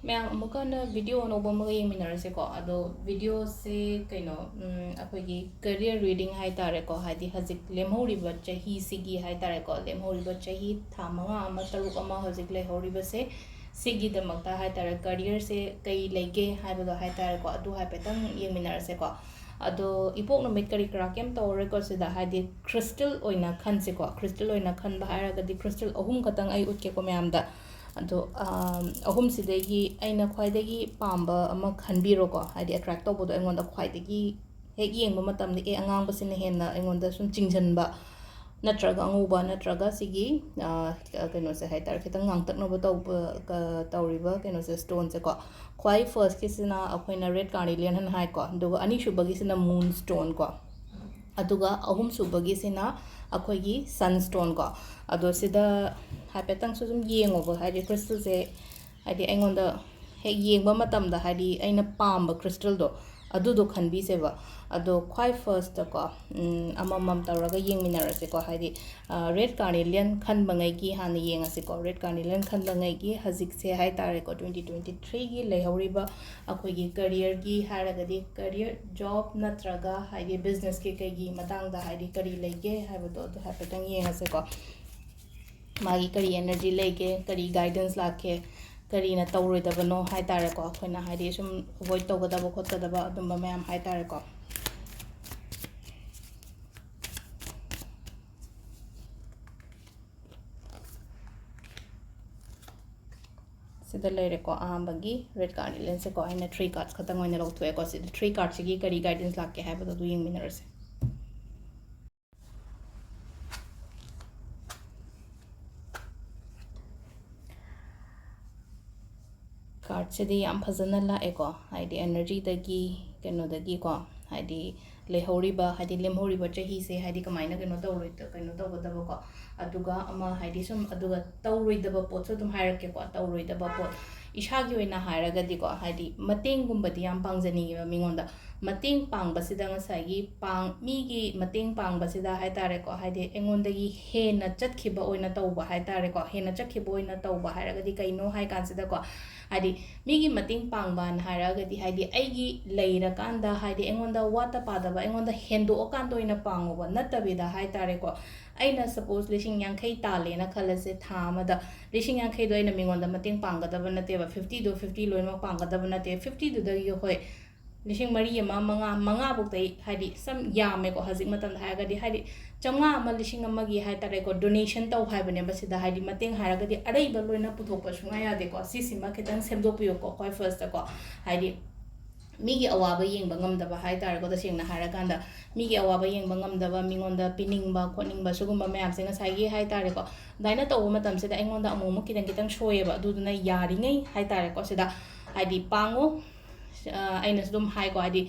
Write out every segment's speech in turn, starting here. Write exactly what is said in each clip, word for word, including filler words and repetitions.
ꯃꯌꯥꯝ ꯑꯃꯨꯛꯀ ꯍꯟꯅ video ꯑꯅꯧꯕ ꯑꯃꯒ ꯌꯦꯡꯃꯤꯟꯅꯔꯁꯦꯀꯣ꯫ ꯑꯗꯣ videoꯁꯦ ꯀꯩꯅꯣ, ꯎꯝ, ꯑꯩꯈꯣꯏꯒꯤ career reading ꯍꯥꯏ ꯇꯥꯔꯦꯀꯣ, ꯍꯥꯏꯗꯤ ꯍꯧꯖꯤꯛ ꯂꯦꯝꯍꯧꯔꯤꯕ ꯆꯍꯤꯁꯤꯒꯤ ꯍꯥꯏ ꯇꯥꯔꯦꯀꯣ, ꯂꯦꯝꯍꯧꯔꯤꯕ ꯆꯍꯤ ꯊꯥ ꯃꯉꯥ ꯑꯃ, ꯇꯔꯨꯛ ꯑꯃ ꯍꯧꯖꯤꯛ ꯂꯩꯍꯧꯔꯤꯕꯁꯦ, ꯁꯤꯒꯤꯗꯃꯛꯇ ꯍꯥꯏ ꯇꯥꯔꯦ, careerꯁꯦ ꯀꯩ ꯂꯩꯒꯦ ꯍꯥꯏꯕꯗꯣ ꯍꯥꯏ ꯇꯥꯔꯦꯀꯣ, ꯑꯗꯨ ꯍꯥꯏꯐꯦꯠꯇꯪ ꯌꯦꯡꯃꯤꯟꯅꯔꯁꯦꯀꯣ꯫ ꯑꯗꯣ ꯏꯄꯣꯛ ꯅꯨꯃꯤꯠ ꯀꯔꯤ ꯀꯔꯥ ꯀꯩꯝ ꯇꯧꯔꯔꯣꯏꯀꯣ ꯁꯤꯗ, ꯍꯥꯏꯗꯤ crystal ꯑꯣꯏꯅ ꯈꯟꯁꯤꯀꯣ꯫ Crystal ꯑꯣꯏꯅ ꯈꯟꯕ ꯍꯥꯏꯔꯒꯗꯤ crystal ꯑꯍꯨꯝ ꯈꯛꯇꯪ ꯑꯩ ꯎꯠꯀꯦꯀꯣ ꯃꯌꯥꯝꯗ꯫ ꯑꯗꯣ, ꯑꯝ, ꯑꯍꯨꯝꯁꯤꯗꯒꯤ ꯑꯩꯅ ꯈ꯭ꯋꯥꯏꯗꯒꯤ ꯄꯥꯝꯕ ꯑꯃ ꯈꯟꯕꯤꯔꯣꯀꯣ, ꯍꯥꯏꯗꯤ attract ꯇꯧꯕꯗꯣ ꯑꯩꯉꯣꯟꯗ ꯈ꯭ꯋꯥꯏꯗꯒꯤ ꯍꯦꯛ ꯌꯦꯡꯕ ꯃꯇꯝꯗ, "ꯑꯦ, ꯑꯉꯥꯡꯕꯁꯤꯅ ꯍꯦꯟꯅ ꯑꯩꯉꯣꯟꯗ ꯁꯨꯝ ꯆꯤꯡꯁꯤꯟꯕ", ꯅꯠꯇ꯭ꯔꯒ ꯑꯉꯧꯕ, ꯅꯠꯇ꯭ꯔꯒ ꯁꯤꯒꯤ, ꯑ, ꯀꯩꯅꯣꯁꯦ ꯍꯥꯏ ꯇꯥꯔꯦ, ꯈꯤꯇꯪ ꯉꯥꯡꯇꯛꯅꯕ ꯇꯧꯕ, ꯀ-, ꯇꯧꯔꯤꯕ ꯀꯩꯅꯣꯁꯦ, stoneꯁꯦꯀꯣ꯫ ꯈ꯭ꯋꯥꯏ firstꯀꯤꯁꯤꯅ ꯑꯩꯈꯣꯏꯅ red carnelian ꯍꯥꯏꯅ ꯍꯥꯏꯀꯣ, ꯑꯗꯨꯒ ꯑꯅꯤꯁꯨꯕꯒꯤꯁꯤꯅ moonstone ꯀꯣ, ꯑꯗꯨꯒ ꯑꯍꯨꯝꯁꯨꯕꯒꯤꯁꯤꯅ ꯑꯩꯈꯣꯏꯒꯤ sunstone ꯀꯣ꯫ ꯑꯗꯣ ꯁꯤꯗ ꯍꯥꯏꯐꯦꯠꯇꯪꯁꯨ ꯑꯗꯨꯝ ꯌꯦꯡꯉꯣꯕ, ꯍꯥꯏꯗꯤ crystalꯁꯦ, ꯍꯥꯏꯗꯤ ꯑꯩꯉꯣꯟꯗ ꯍꯦꯛ ꯌꯦꯡꯕ ꯃꯇꯝꯗ, ꯍꯥꯏꯗꯤ ꯑꯩꯅ ꯄꯥꯝꯕ crystalꯗꯣ, ꯑꯗꯨꯗꯣ ꯈꯟꯕꯤꯁꯦꯕ꯫ ꯑꯗꯣ ꯈ꯭ꯋꯥꯏ firstꯇꯀꯣ, ꯎꯝ, ꯑꯃꯃꯝ ꯇꯧꯔꯒ ꯌꯦꯡꯃꯤꯟꯅꯔꯁꯦꯀꯣ꯫ ꯍꯥꯏꯗꯤ, ꯑ, red carnelian ꯈꯟꯕꯉꯩꯒꯤ ꯍꯥꯟꯅ ꯌꯦꯡꯉꯁꯤꯀꯣ꯫ Red carnelian ꯈꯟꯕꯉꯩꯒꯤ ꯍꯧꯖꯤꯛꯁꯦ ꯍꯥꯏ ꯇꯥꯔꯦꯀꯣ, twenty twenty threeꯒꯤ ꯂꯩꯍꯧꯔꯤꯕ ꯑꯩꯈꯣꯏꯒꯤ careerꯒꯤ ꯍꯥꯏꯔꯒꯗꯤ, career, job ꯅꯠꯇ꯭ꯔꯒ ꯍꯥꯏꯗꯤ businessꯀꯤ ꯀꯩꯒꯤ ꯃꯇꯥꯡꯗ ꯍꯥꯏꯗꯤ ꯀꯔꯤ ꯂꯩꯒꯦ ꯍꯥꯏꯕꯗꯣ ꯑꯗꯨ ꯍꯥꯏꯐꯦꯠꯇꯪ ꯌꯦꯡꯉꯁꯦꯀꯣ꯫ ꯃꯥꯒꯤ ꯀꯔꯤ energy ꯂꯩꯒꯦ, ꯀꯔꯤ guidance ꯂꯥꯛꯀꯦ, ꯀꯔꯤꯅ ꯇꯧꯔꯣꯏꯗꯕꯅꯣ ꯍꯥꯏ ꯇꯥꯔꯦꯀꯣ, ꯑꯩꯈꯣꯏꯅ ꯍꯥꯏꯗꯤ ꯁꯨꯝ avoid ꯇꯧꯒꯗꯕ ꯈꯣꯠꯀꯗꯕ ꯑꯗꯨꯝꯕ ꯃꯌꯥꯝ ꯍꯥꯏ ꯇꯥꯔꯦꯀꯣ꯫ ꯁꯤꯗ ꯂꯩꯔꯦꯀꯣ, ꯑꯍꯥꯟꯕꯒꯤ red carnelianꯁꯦꯀꯣ꯫ ꯑꯩꯅ three cards ꯈꯛꯇꯪ ꯑꯣꯏꯅ ꯂꯧꯊꯣꯛꯑꯦꯀꯣ꯫ ꯁꯤꯗ three cardꯁꯤꯒꯤ ꯀꯔꯤ guidance ꯂꯥꯛꯀꯦ ꯍꯥꯏꯕꯗꯣ ꯑꯗꯨ ꯌꯦꯡꯃꯤꯟꯅꯔꯁꯦ꯫ Cardꯁꯤꯗꯤ ꯌꯥꯝ ꯐꯖꯅ ꯂꯥꯛꯑꯦꯀꯣ, ꯍꯥꯏꯗꯤ energyꯗꯒꯤ, ꯀꯩꯅꯣꯗꯒꯤꯀꯣ, ꯍꯥꯏꯗꯤ ꯂꯩꯍꯧꯔꯤꯕ, ꯍꯥꯏꯗꯤ ꯂꯦꯝꯍꯧꯔꯤꯕ ꯆꯍꯤꯁꯦ, ꯍꯥꯏꯗꯤ ꯀꯃꯥꯏꯅ ꯀꯩꯅꯣ ꯇꯧꯔꯣꯏ-, ꯀꯩꯅꯣ ꯇꯧꯒꯗꯕꯀꯣ, ꯑꯗꯨꯒ ꯑꯃ, ꯍꯥꯏꯗꯤ ꯁꯨꯝ, ꯑꯗꯨꯒ ꯇꯧꯔꯣꯏꯗꯕ ꯄꯣꯠꯁꯨ ꯑꯗꯨꯝ ꯍꯥꯏꯔꯛꯀꯦꯀꯣ, ꯇꯧꯔꯣꯏꯗꯕ ꯄꯣꯠ꯫ ꯏꯁꯥꯒꯤ ꯑꯣꯏꯅ ꯍꯥꯏꯔꯒꯗꯤꯀꯣ, ꯍꯥꯏꯗꯤ ꯃꯇꯦꯡꯒꯨꯝꯕꯗꯤ ꯌꯥꯝ ꯄꯥꯡꯖꯅꯤꯡꯉꯦꯕ ꯃꯤꯉꯣꯟꯗ꯫ ꯃꯇꯦꯡ ꯄꯥꯡꯕꯁꯤꯗ ꯉꯁꯥꯏꯒꯤ ꯄꯥꯡ-, ꯃꯤꯒꯤ ꯃꯇꯦꯡ ꯄꯥꯡꯕꯁꯤꯗ ꯍꯥꯏ ꯇꯥꯔꯦꯀꯣ, ꯍꯥꯏꯗꯤ ꯑꯩꯉꯣꯟꯗꯒꯤ ꯍꯦꯟꯅ ꯆꯠꯈꯤꯕ ꯑꯣꯏꯅ ꯇꯧꯕ ꯍꯥꯏ ꯇꯥꯔꯦꯀꯣ꯫ ꯍꯦꯟꯅ ꯆꯠꯈꯤꯕ ꯑꯣꯏꯅ ꯇꯧꯕ ꯍꯥꯏꯔꯒꯗꯤ ꯀꯩꯅꯣ ꯍꯥꯏ ꯀꯥꯟꯁꯤꯗꯀꯣ, ꯍꯥꯏꯗꯤ ꯃꯤꯒꯤ ꯃꯇꯦꯡ ꯄꯥꯡꯕꯅ ꯍꯥꯏꯔꯒꯗꯤ, ꯍꯥꯏꯗꯤ ꯑꯩꯒꯤ ꯂꯩꯔꯀꯥꯟꯗ, ꯍꯥꯏꯗꯤ ꯑꯩꯉꯣꯟꯗ ꯋꯥꯠꯇ ꯄꯥꯗꯕ, ꯑꯩꯉꯣꯟꯗ ꯍꯦꯟꯗꯣꯛꯑꯀꯥꯟꯗ ꯑꯣꯏꯅ ꯄꯥꯡꯉꯨꯕ ꯅꯠꯇꯕꯤꯗ ꯍꯥꯏ ꯇꯥꯔꯦꯀꯣ꯫ ꯑꯩꯅ suppose ꯂꯤꯁꯤꯡ ꯌꯥꯡꯈꯩ ꯇꯥꯜꯂꯦꯅ ꯈꯜꯂꯁꯦ ꯊꯥ ꯑꯃꯗ, ꯂꯤꯁꯤꯡ ꯌꯥꯡꯈꯩꯗꯣ ꯑꯩꯅ ꯃꯤꯉꯣꯟꯗ ꯃꯇꯦꯡ ꯄꯥꯡꯒꯗꯕ ꯅꯠꯇꯦꯕ, fiftyꯗꯣ fifty ꯂꯣꯏꯅꯃꯛ ꯄꯥꯡꯒꯗꯕ ꯅꯠꯇꯦ꯫ Fiftyꯗꯨꯗꯒꯤ ꯑꯩꯈꯣꯏ ꯂꯤꯁꯤꯡ ꯃꯔꯤ ꯑꯃ, ꯃꯉꯥ, ꯃꯉꯥꯐꯧꯗ ꯑꯩ, ꯍꯥꯏꯗꯤ ꯁꯝ ꯌꯥꯝꯃꯦꯀꯣ ꯍꯧꯖꯤꯛ ꯃꯇꯝꯗ ꯍꯥꯏꯔꯒꯗꯤ, ꯍꯥꯏꯗꯤ ꯆꯥꯝꯃꯉꯥ ꯑꯃ, ꯂꯤꯁꯤꯡ ꯑꯃꯒꯤ ꯍꯥꯏ ꯇꯥꯔꯦꯀꯣ, donation ꯇꯧ ꯍꯥꯏꯕꯅꯦꯕ꯫ ꯁꯤꯗ ꯍꯥꯏꯗꯤ ꯃꯇꯦꯡ ꯍꯥꯏꯔꯒꯗꯤ ꯑꯔꯩꯕ ꯂꯣꯏꯅ ꯄꯨꯊꯣꯛꯄ ꯁꯨꯡꯌꯥ ꯌꯥꯗꯦꯀꯣ꯫ ꯁꯤꯁꯤꯃ ꯈꯤꯇꯪ ꯁꯦꯝꯗꯣꯛꯄꯤꯌꯨꯀꯣ ꯈ꯭ꯋꯥꯏ firstꯇꯀꯣ꯫ ꯍꯥꯏꯗꯤ ꯃꯤꯒꯤ ꯑꯋꯥꯕ ꯌꯦꯡꯕ ꯉꯝꯗꯕ ꯍꯥꯏ ꯇꯥꯔꯦꯀꯣ, ꯇꯁꯦꯡꯅ ꯍꯥꯏꯔꯀꯥꯟꯗ ꯃꯤꯒꯤ ꯑꯋꯥꯕ ꯌꯦꯡꯕ ꯉꯝꯗꯕ, ꯃꯤꯉꯣꯟꯗ ꯄꯤꯅꯤꯡꯕ ꯈꯣꯠꯅꯤꯡꯕ ꯁꯤꯒꯨꯝꯕ ꯃꯌꯥꯝꯁꯦ ꯉꯁꯥꯏꯒꯤ ꯍꯥꯏ ꯇꯥꯔꯦꯀꯣ, ꯑꯗꯨꯃꯥꯏꯅ ꯇꯧꯕ ꯃꯇꯝꯁꯤꯗ ꯑꯩꯉꯣꯟꯗ ꯑꯃꯨꯛ ꯑꯃꯨꯛ ꯈꯤꯇꯪ ꯈꯤꯇꯪ ꯁꯣꯏꯌꯦꯕ꯫ ꯑꯗꯨꯗꯨꯅ ꯌꯥꯔꯤꯉꯩ ꯍꯥꯏ ꯇꯥꯔꯦꯀꯣ, ꯁꯤꯗ ꯍꯥꯏꯗꯤ ꯄꯥꯡꯉꯣ꯫ ꯑ, ꯑꯩꯅꯁꯨ ꯑꯗꯨꯝ ꯍꯥꯏꯀꯣ, ꯍꯥꯏꯗꯤ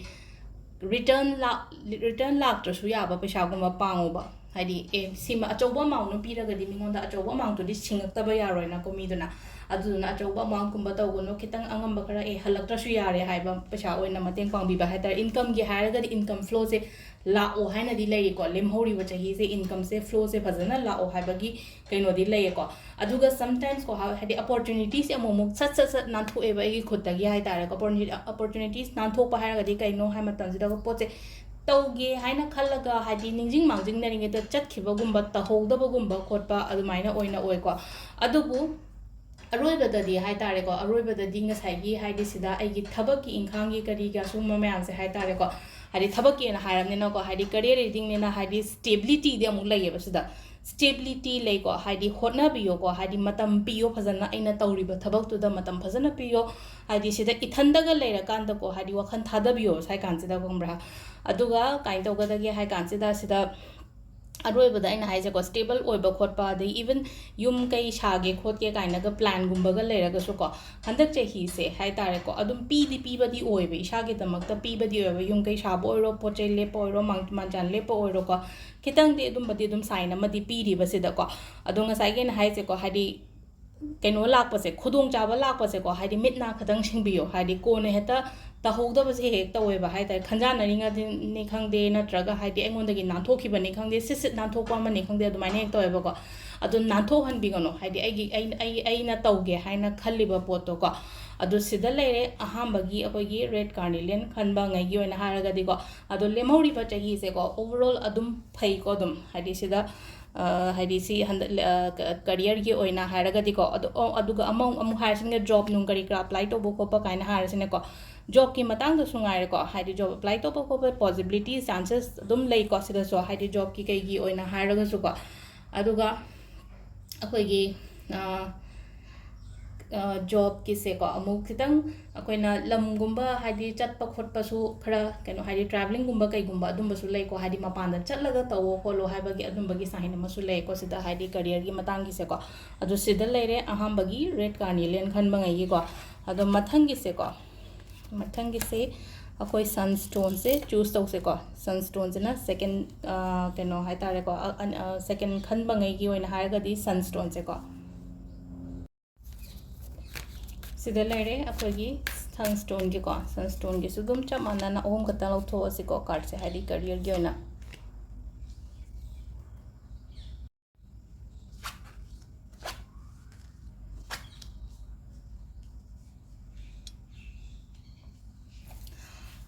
return ꯂꯥꯛ-, return ꯂꯥꯛꯇ꯭ꯔꯁꯨ ꯌꯥꯕ ꯄꯩꯁꯥꯒꯨꯝꯕ ꯄꯥꯡꯉꯣꯕ꯫ ꯍꯥꯏꯗꯤ ꯑꯦ, ꯁꯤꯃ ꯑꯆꯧꯕ amount ꯑꯃ ꯄꯤꯔꯒꯗꯤ ꯃꯤꯉꯣꯟꯗ ꯑꯆꯧꯕ amountꯇꯨꯗꯤ ꯁꯤꯡꯉꯛꯇꯕ ꯌꯥꯔꯣꯏꯅꯀꯣ ꯃꯤꯗꯨꯅ꯫ ꯑꯗꯨꯗꯨꯅ ꯑꯆꯧꯕ amountꯀꯨꯝꯕ ꯇꯧꯒꯅꯨ, ꯈꯤꯇꯪ ꯑꯉꯝꯕ ꯈꯔ, ꯑꯦ, ꯍꯜꯂꯛꯇ꯭ꯔꯁꯨ ꯌꯥꯔꯦ ꯍꯥꯏꯕ ꯄꯩꯁꯥ ꯑꯣꯏꯅ ꯃꯇꯦꯡ ꯄꯥꯡꯕꯤꯕ ꯍꯥꯏ ꯇꯥꯔꯦ꯫ Incomeꯒꯤ ꯍꯥꯏꯔꯒꯗꯤ income flowꯁꯦ ꯂꯥꯛꯑꯣ ꯍꯥꯏꯅꯗꯤ ꯂꯩꯔꯤꯀꯣ, ꯂꯦꯝꯍꯧꯔꯤꯕ ꯆꯍꯤꯁꯦ incomeꯁꯦ flowꯁꯦ ꯐꯖꯅ ꯂꯥꯛꯑꯣ ꯍꯥꯏꯕꯒꯤ ꯀꯩꯅꯣꯗꯤ ꯂꯩꯌꯦꯀꯣ꯫ ꯑꯗꯨꯒ sometimesꯀꯣ, ꯍꯥ-, ꯍꯥꯏꯗꯤ opportunityꯁꯦ ꯑꯃꯨꯛ ꯑꯃꯨꯛ ꯁꯠ ꯁꯠ ꯁꯠ ꯅꯥꯟꯊꯣꯛꯑꯦꯕ ꯑꯩꯒꯤ ꯈꯨꯠꯇꯒꯤ ꯍꯥꯏ ꯇꯥꯔꯦꯀꯣ꯫ Opportunity, opportunities ꯅꯥꯟꯊꯣꯛꯄ ꯍꯥꯏꯔꯒꯗꯤ ꯀꯩꯅꯣ ꯍꯥꯏ ꯃꯇꯝꯁꯤꯗ ꯄꯣꯠꯁꯦ ꯇꯧꯒꯦ ꯍꯥꯏꯅ ꯈꯜꯂꯒ ꯍꯥꯏꯗꯤ ꯅꯤꯡꯁꯤꯡ ꯃꯥꯡꯖꯤꯡꯅꯔꯤꯉꯩꯗ ꯆꯠꯈꯤꯕꯒꯨꯝꯕ, ꯇꯧꯍꯧꯗꯕꯒꯨꯝꯕ ꯈꯣꯠꯄ ꯑꯗꯨꯃꯥꯏꯅ ꯑꯣꯏꯅ ꯑꯣꯏꯀꯣ꯫ ꯑꯗꯨꯕꯨ ꯑꯔꯣꯏꯕꯗꯗꯤ ꯍꯥꯏ ꯇꯥꯔꯦꯀꯣ, ꯑꯔꯣꯏꯕꯗꯗꯤ ꯉꯁꯥꯏꯒꯤ ꯍꯥꯏꯗꯤ ꯁꯤꯗ ꯑꯩꯒꯤ ꯊꯕꯛꯀꯤ ꯏꯪꯈꯥꯡꯒꯤ ꯀꯔꯤꯒꯤ ꯑꯁꯨꯝꯕ ꯃꯌꯥꯝꯁꯦ ꯍꯥꯏ ꯇꯥꯔꯦꯀꯣ, ꯍꯥꯏꯗꯤ ꯊꯕꯛꯀꯤꯅ ꯍꯥꯏꯔꯕꯅꯤꯅꯀꯣ, ꯍꯥꯏꯗꯤ career leadingꯅꯤꯅ ꯍꯥꯏꯗꯤ stabilityꯗꯤ ꯑꯃꯨꯛ ꯂꯩꯌꯦꯕ ꯁꯤꯗ꯫ Stability ꯂꯩꯀꯣ, ꯍꯥꯏꯗꯤ ꯍꯣꯠꯅꯕꯤꯌꯣꯀꯣ, ꯍꯥꯏꯗꯤ ꯃꯇꯝ ꯄꯤꯌꯣ ꯐꯖꯅ, ꯑꯩꯅ ꯇꯧꯔꯤꯕ ꯊꯕꯛꯇꯨꯗ ꯃꯇꯝ ꯐꯖꯅ ꯄꯤꯌꯣ꯫ ꯍꯥꯏꯗꯤ ꯁꯤꯗ ꯏꯊꯟꯗꯒ ꯂꯩꯔꯀꯥꯟꯗꯀꯣ, ꯍꯥꯏꯗꯤ ꯋꯥꯈꯜ ꯊꯥꯗꯕꯤꯌꯣ ꯁ꯭ꯋꯥꯏ ꯀꯥꯟꯁꯤꯗ, ꯈꯪꯕ꯭ꯔꯥ? ꯑꯗꯨꯒ ꯀꯃꯥꯏꯅ ꯇꯧꯒꯗꯒꯦ ꯍꯥꯏ ꯀꯥꯟꯁꯤꯗ, ꯁꯤꯗ ꯑꯔꯣꯏꯕꯗ ꯑꯩꯅ ꯍꯥꯏꯁꯦꯀꯣ, stable ꯑꯣꯏꯕ ꯈꯣꯠꯄ, ꯑꯗꯩ even ꯌꯨꯝ ꯀꯩ ꯁꯥꯒꯦ ꯈꯣꯠꯀꯦ ꯀꯥꯏꯅꯒ planꯒꯨꯝꯕꯒ ꯂꯩꯔꯒꯁꯨꯀꯣ, ꯍꯟꯗꯛ ꯆꯍꯤꯁꯦ ꯍꯥꯏ ꯇꯥꯔꯦꯀꯣ, ꯑꯗꯨꯝ ꯄꯤꯗꯤ ꯄꯤꯕꯗꯤ ꯑꯣꯏꯕ, ꯏꯁꯥꯒꯤꯗꯃꯛꯇ ꯄꯤꯕꯗꯤ ꯑꯣꯏꯕ, ꯌꯨꯝ ꯀꯩ ꯁꯥꯕ ꯑꯣꯏꯔꯣ, ꯄꯣꯠ ꯆꯩ ꯂꯦꯞꯄ ꯑꯣꯏꯔꯣ, ꯃꯥꯡ-, ꯃꯥꯟꯆꯥꯟ ꯂꯦꯞꯄ ꯑꯣꯏꯔꯣꯀꯣ, ꯈꯤꯇꯪꯗꯤ ꯑꯗꯨꯝꯕꯗꯤ ꯑꯗꯨꯝ sign ꯑꯃꯗꯤ ꯄꯤꯔꯤꯕ ꯁꯤꯗꯀꯣ꯫ ꯑꯗꯣ ꯉꯁꯥꯏꯒꯤ ꯑꯩꯅ ꯍꯥꯏꯁꯦꯀꯣ, ꯍꯥꯏꯗꯤ ꯀꯩꯅꯣ ꯂꯥꯛꯄꯁꯦ, ꯈꯨꯗꯣꯡꯆꯥꯕ ꯂꯥꯛꯄꯁꯦꯀꯣ, ꯍꯥꯏꯗꯤ ꯃꯤꯠ ꯅꯥ ꯈꯇꯪ ꯁꯤꯡꯕꯤꯌꯣ꯫ ꯍꯥꯏꯗꯤ ꯀꯣꯟꯅ ꯍꯦꯛꯇ ꯇꯧꯍꯧꯗꯕꯁꯦ ꯍꯦꯛ ꯇꯧꯋꯦꯕ ꯍꯥꯏ ꯇꯥꯔꯦ꯫ ꯈꯟꯖꯥꯟꯅꯔꯤꯉꯩꯗꯅꯤ ꯈꯪꯗꯦ, ꯅꯠꯇ꯭ꯔꯒ ꯍꯥꯏꯗꯤ ꯑꯩꯉꯣꯟꯗꯒꯤ ꯅꯥꯟꯊꯣꯛꯈꯤꯕꯅꯤ ꯈꯪꯗꯦ, ꯁꯤꯠ ꯁꯤꯠ ꯅꯥꯟꯊꯣꯛꯄ ꯑꯃꯅꯤ ꯈꯪꯗꯦ, ꯑꯗꯨꯃꯥꯏꯅ ꯍꯦꯛ ꯇꯧꯋꯦꯕꯀꯣ꯫ ꯑꯗꯨ ꯅꯥꯟꯊꯣꯛꯍꯟꯕꯤꯒꯅꯨ, ꯍꯥꯏꯗꯤ ꯑꯩꯒꯤ, ꯑꯩ, ꯑꯩ, ꯑꯩꯅ ꯇꯧꯒꯦ ꯍꯥꯏꯅ ꯈꯜꯂꯤꯕ ꯄꯣꯠꯇꯣꯀꯣ꯫ ꯑꯗꯨ ꯁꯤꯗ ꯂꯩꯔꯦ ꯑꯍꯥꯟꯕꯒꯤ ꯑꯩꯈꯣꯏꯒꯤ ꯔꯦꯠ ꯀꯥꯔꯅꯤꯂꯤꯌꯟ ꯈꯟꯕꯉꯩꯒꯤ ꯑꯣꯏꯅ ꯍꯥꯏꯔꯒꯗꯤꯀꯣ꯫ ꯑꯗꯣ ꯂꯦꯝꯍꯧꯔꯤꯕ ꯆꯍꯤꯁꯦꯀꯣ, overall ꯑꯗꯨꯝ ꯐꯩꯀꯣ꯫ ꯑꯗꯨꯝ ꯍꯥꯏꯗꯤ ꯁꯤꯗ, ꯑ, ꯍꯥꯏꯗꯤ ꯁꯤ ꯍꯟꯗꯛ, ꯑ, ꯀ-, ꯀꯔꯤꯌꯔꯒꯤ ꯑꯣꯏꯅ ꯍꯥꯏꯔꯒꯗꯤꯀꯣ꯫ ꯑꯗꯣ, ꯑꯣ, ꯑꯗꯨꯒ ꯑꯃꯨꯛ, ꯑꯃꯨꯛ ꯍꯥꯏꯔꯁꯤꯅꯦ, ꯖꯣꯕ ꯅꯨꯡ ꯀꯔꯤ ꯀꯔꯥ ꯑꯦꯄ꯭ꯂꯥꯏ ꯇꯧꯕ ꯈꯣꯠꯄ ꯀꯥꯏꯅ ꯍꯥꯏꯔꯁꯤꯅꯦꯀꯣ꯫ ꯖꯣꯕꯀꯤ ꯃꯇꯥꯡꯗꯁꯨ ꯉꯥꯏꯔꯦꯀꯣ, ꯍꯥꯏꯗꯤ ꯖꯣꯕ ꯑꯦꯄ꯭ꯂꯥꯏ ꯇꯧꯕ ꯈꯣꯠꯄ ꯄꯣꯁꯤꯕꯤꯂꯤꯇꯤ, ꯆꯥꯟꯁꯦꯁ ꯑꯗꯨꯝ ꯂꯩꯀꯣ ꯁꯤꯗꯁꯨ, ꯍꯥꯏꯗꯤ ꯖꯣꯕꯀꯤ ꯀꯩꯒꯤ ꯑꯣꯏꯅ ꯍꯥꯏꯔꯒꯁꯨꯀꯣ꯫ ꯑꯗꯨꯒ ꯑꯩꯈꯣꯏꯒꯤ, ꯑ, ꯑ, ꯖꯣꯕꯀꯤꯁꯦꯀꯣ, ꯑꯃꯨꯛ ꯈꯤꯇꯪ ꯑꯩꯈꯣꯏꯅ ꯂꯝꯒꯨꯝꯕ, ꯍꯥꯏꯗꯤ ꯆꯠꯄ ꯈꯣꯠꯄꯁꯨ ꯈꯔ ꯀꯩꯅꯣ, ꯍꯥꯏꯗꯤ ꯇ꯭ꯔꯥꯕꯂꯤꯡꯒꯨꯝꯕ ꯀꯩꯒꯨꯝꯕ ꯑꯗꯨꯝꯕꯁꯨ ꯂꯩꯀꯣ, ꯍꯥꯏꯗꯤ ꯃꯄꯥꯟꯗ ꯆꯠꯂꯒ ꯇꯧꯋꯣ ꯈꯣꯠꯂꯣ ꯍꯥꯏꯕꯒꯤ ꯑꯗꯨꯝꯕꯒꯤ ꯁꯥꯏꯟ ꯑꯃꯁꯨ ꯂꯩꯀꯣ ꯁꯤꯗ, ꯍꯥꯏꯗꯤ ꯀꯔꯤꯌꯔꯒꯤ ꯃꯇꯥꯡꯒꯤꯁꯦꯀꯣ꯫ ꯑꯗꯨ ꯁꯤꯗ ꯂꯩꯔꯦ ꯑꯍꯥꯟꯕꯒꯤ ꯔꯦꯠ ꯀꯥꯔꯅꯤꯂꯤꯌꯟ ꯈꯟꯕꯉꯩꯒꯤꯀꯣ꯫ ꯑꯗꯣ ꯃꯊꯪꯒꯤꯁꯦꯀꯣ, ꯃꯊꯪꯒꯤꯁꯦ ꯑꯩꯈꯣꯏ ꯁꯟꯁ꯭ꯇꯣꯟꯁꯦ ꯆꯨꯁ ꯇꯧꯁꯦꯀꯣ꯫ ꯁꯟꯁ꯭ꯇꯣꯟꯁꯤꯅ ꯁꯦꯀꯦꯟ, ꯑ, ꯀꯩꯅꯣ ꯍꯥꯏꯇꯥꯔꯦꯀꯣ, ꯑ, ꯑ, ꯁꯦꯀꯦꯟ ꯈꯟꯕꯉꯩꯒꯤ ꯑꯣꯏꯅ ꯍꯥꯏꯔꯒꯗꯤ ꯁꯟꯁ꯭ꯇꯣꯟꯁꯦꯀꯣ꯫ ꯁꯤꯗ ꯂꯩꯔꯦ ꯑꯩꯈꯣꯏꯒꯤ ꯁꯟꯁ꯭ꯇꯣꯟꯒꯤꯀꯣ꯫ ꯁꯟꯁ꯭ꯇꯣꯟꯒꯤꯁꯨ ꯑꯗꯨꯝ ꯆꯞ ꯃꯥꯟꯅꯅ ꯑꯍꯨꯝ ꯈꯛꯇ ꯂꯧꯊꯣꯛꯑꯁꯤꯀꯣ, ꯀꯥꯔꯠꯁꯦ, ꯍꯥꯏꯗꯤ ꯀꯔꯤꯌꯔꯒꯤ ꯑꯣꯏꯅ꯫